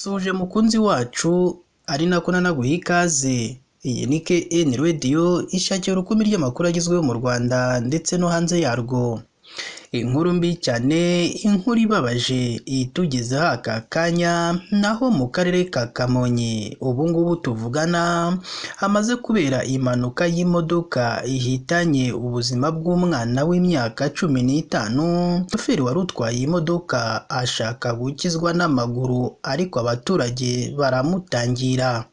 Ndagusuhuje mukunzi wacu ari nako nanaguha ikaze. Iyi ni KN Radio ishakira urukumbi ry'amakuru agezweho mu Rwanda ndetse no hanze yarwo. Inkuru mbi cyane, inkuru ibabaje itugezeho aka kanya, naho mu karere ka Kamonyi ubu ngubu tuvugana hamaze kubera impanuka y'imodoka ihitanye ubuzima bw'umwana w'imyaka 15. Shoferi wari utwaye iyi modoka ashaka gukizwa n'amaguru ariko abaturage baramutangira.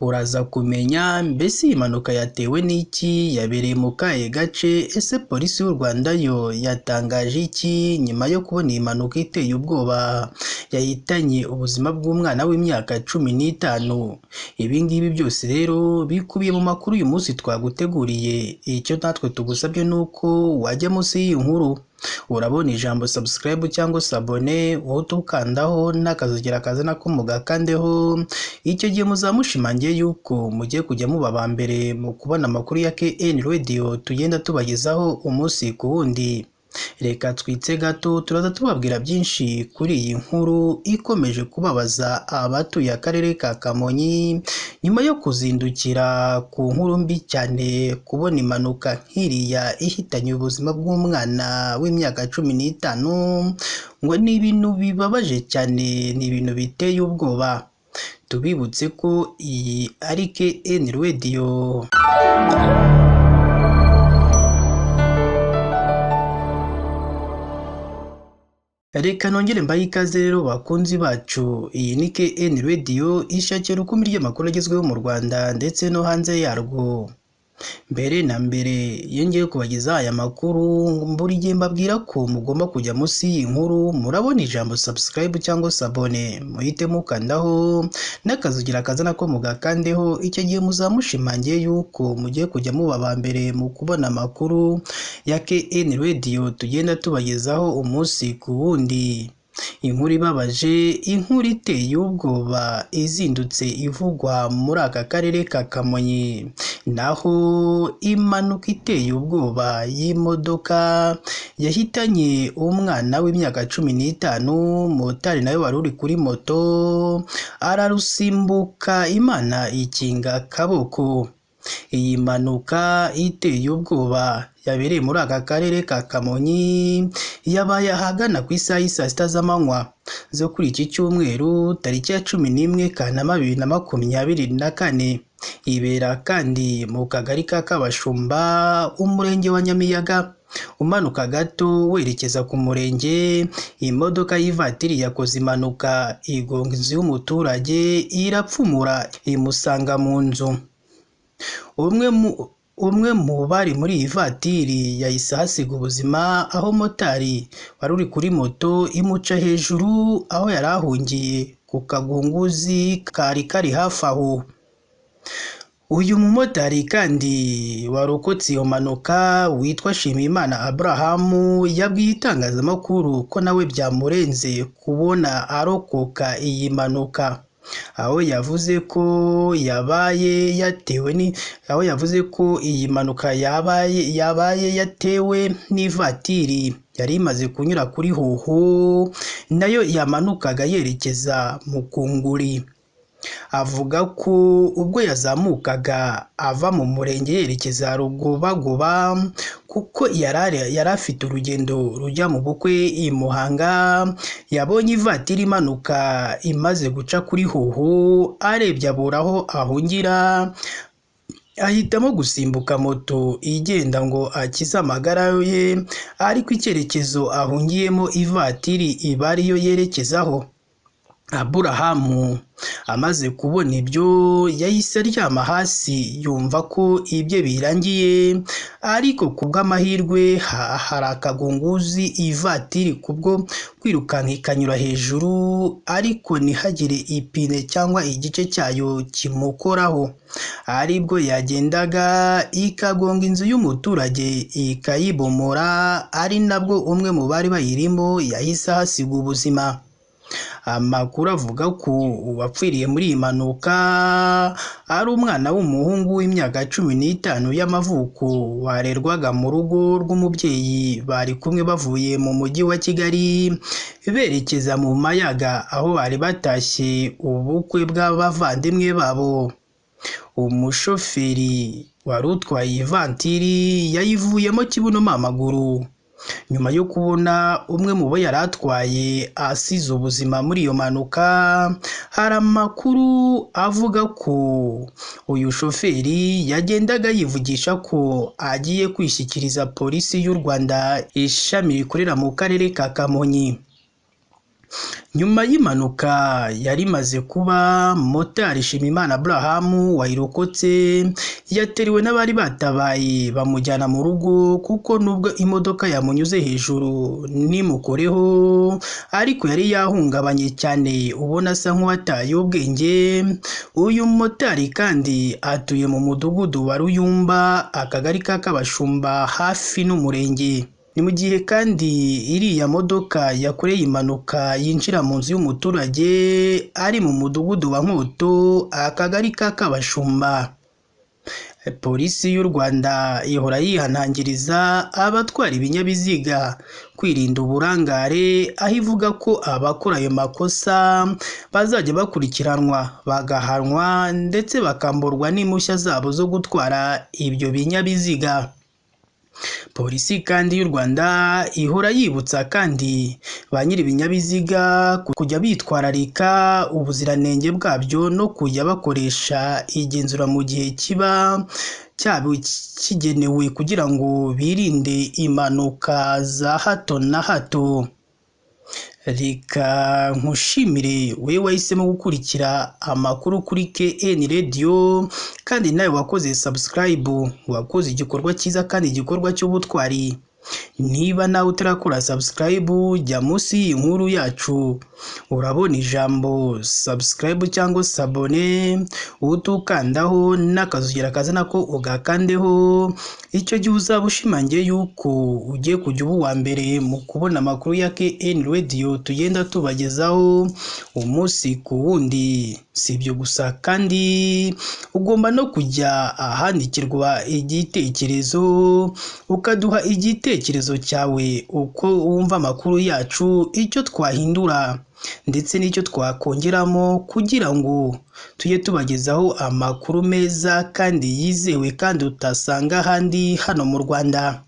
Uraza kumenya mbese iyi mpanuka yatewe n'iki, yabereye mu kahe gace, ese polisi y'u Rwanda yo yatangaje iki nyuma yo kubona iyi mpanuka iteye ubwoba yahitanye ubuzima bw'umwana w'imyaka 15. Ibi ngibi byose rero bikubiye mu makuru uyu munsi twaguteguriye. Icyo natwe tugusabye ni uko wajya munsi y'iyi nkuru urabona ijambo subscribe cyangwa s'abonner, uhite ukandaho n'akazogera kazana ko mugakandeho. Icyo gihe muzamushimangiye yuko mugiye kujya muba aba mbere mu kubona amakuru ya KN Radio tugenda tubagezaho umunsi ku wundi. Reka twitse gato, turaza tubabwira byinshi kuri iyi nkuru ikomeje kubabaza abatuye akarere ka Kamonyi nyuma yo kuzindukira ku nkuru mbi cyane, kubona impanuka nk'iriya ihitanye ubuzima bw'umwana w'imyaka 15, ngo ni ibintu bibabaje cyane, ni ibintu biteye ubwoba. Tubibutse ko iyi ari KN Radio. Reka nongere mbahe ikaze rero bakunzi bacu, iyi ni KN Radio ishakira urukumbi ry'amakuru agezweho mu Rwanda ndetse no hanze yarwo. Mbere na mbere iyo ngiye kubagezaho aya makuru buri gihe mbabwira ko mugomba kujya munsi y'iyi nkuru murabona ijambo subscribe cyangwa s'abonner, muhite mukandaho n'akazugira kazana ko mugakandeho. Icyo gihe muzamushimangiye yuko mugiye kujya muba aba mbere mu kubona amakuru ya KN Radio tugenda tubagezaho umunsi ku wundi. Inkuru ibabaje, inkuru iteye ubwoba izindutse ivugwa muri aka karere ka Kamonyi, naho impanuka iteye ubwoba y'imodoka yahitanye umwana w'imyaka 15, motari nawe wari uri kuri moto ararusimbuka Imana ikinga akaboko. Iyi mpanuka iteye ubwoba yabereye muri aka karere ka Kamonyi yabaye ahagana ku isaha y'i saa 6 z'amanywa zo kuri iki cyumweru tariki ya 11 Kanama 2024. Ibera kandi mu kagari ka Kabashumba, umurenge wa Nyamiyaga. Umanuka gato werekeza ku murenge, imodoka y'ivatiri yakoze impanuka igonga inzu y'umuturage irapfumura imusanga mu nzu. Umwe mu bari muri iyi vatiri yahise ahasiga ubuzima, aho motari wari uri kuri moto imuca hejuru aho yari ahungiye ku kagunguzi kari kari hafi aho. Uyu mumotari kandi warokotse iyo mpanuka witwa Nshimiyimana Abraham yabwiye itangazamakuru ko nawe byamurenze kubona arokoka iyi mpanuka, aho yavuze ko yabaye yatewe ni aho yavuze ko iyi mpanuka yabaye yatewe n'ivatiri yari imaze kunyura kuri Hoho nayo yamanukaga yerekeza mu Kunguri. Avuga ko ubwo yazamukaga ava mu murenge yerekeza Rugobagoba, kuko yari afite urugendo rujya mu bukwe i Muhanga, yabonye ivatiri imanuka imaze guca kuri Hoho, arebye abura aho ahungira, ahitamo gusimbuka moto igenda ngo akize amagara ye, ariko icyerekezo ahungiyemo ivatiri iba ariyo yerekezaho. Aburahamu amaze kubona ibyo yahise aryama hasi yumva ko ibye birangiye, ariko ku bw'amahirwe hari akagunguzi ivatiri kubwo kwirukanka ikanyura hejuru, ariko ntihagire ipine cyangwa igice cyayo kimukoraho. Aribwo yagendaga ikagonga inzu y'umuturage ikayibomora, ari nabwo umwe mu bari bayirimo yahise ahasiga ubuzima. Amakuru avuga ko uwapfiriye muri iyi mpanuka ari umwana w'umuhungu w'imyaka 15 y'amavuko warerwaga mu rugo rw'umubyeyi bari kumwe bavuye mu mujyi wa Kigali berekeza mu Mayaga aho bari batashye ubukwe bw'abavandimwe babo. Umushoferi wari utwaye ivantiri yayivuyemo kibuno amaguru nyuma yo kubona umwe mu bo yari atwaye asize ubuzima muri iyo mpanuka. Hari amakuru avuga ko uyu shoferi yagendaga yivugisha ko agiye kwishyikiriza polisi y'u Rwanda ishami rikorera mu karere ka Kamonyi. Nyuma y'impanuka yari imaze kuba, motari Nshimiyimana Abraham wayirokotse yateriwe n'abari batabaye bamujyana mu rugo, kuko nubwo imodoka yamunyuze hejuru ntimukoreho ariko yari yahungabanye cyane ubona asa nk'uwataye ubwenge. Uyu motari kandi atuye mu mudugudu wa Ruyumba, akagari ka Kabashumba hafi n'umurenge. Ni mu gihe kandi iriya modoka yakoreye impanuka yinjira mu nzu y'umuturage ari mu mudugudu wa Nkoto, akagari ka Kabashumba. Polisi y'u Rwanda ihora yihanangiriza abatwara ibinyabiziga kwirinda uburangare, aho ivuga ko abakora ayo makosa bazajya bakurikiranwa bagahanwa ndetse bakamburwa n'impushya zabo zo gutwara ibyo binyabiziga. Polisi kandi y'u Rwanda ihora yibutsa kandi ba nyir'ibinyabiziga kujya bitwararika ubuziranenge bwabyo no kujya bakoresha igenzura mu gihe kiba kigenewe kugira ngo birinde impanuka za hato na hato. Reka nkushimire wowe wahisemo gukurikira amakuru kuri KN Radio, kandi nawe wakoze subscribe, wakoze igikorwa cyiza kandi igikorwa cy'ubutwari. Niba nawe utarakora subscribe, jya munsi y'inkuru yacu urabona ijambo subscribe cyangwa sabone, utukandaho n'akazugera kazana ko ugakandeho. Icyo gihe uzaba ushimangiye yuko ugiye kujya uba uwa mbere mu kubona amakuru ya KN Radio tugenda tubagezaho umunsi ku wundi. Si ibyo gusa kandi ugomba no kujya ahandikirwa igitekerezo, ukaduha igitekerezo cyawe uko wumva amakuru yacu, icyo twahindura ndetse n'icyo twakongeramo kugira ngo tujye tubagezaho amakuru meza kandi yizewe kandi utasanga ahandi hano mu Rwanda.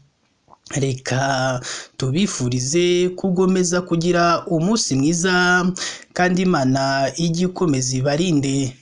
Reka tubifurize kugomeza kugira umunsi mwiza kandi Imana ijye ikomeza ibarinde.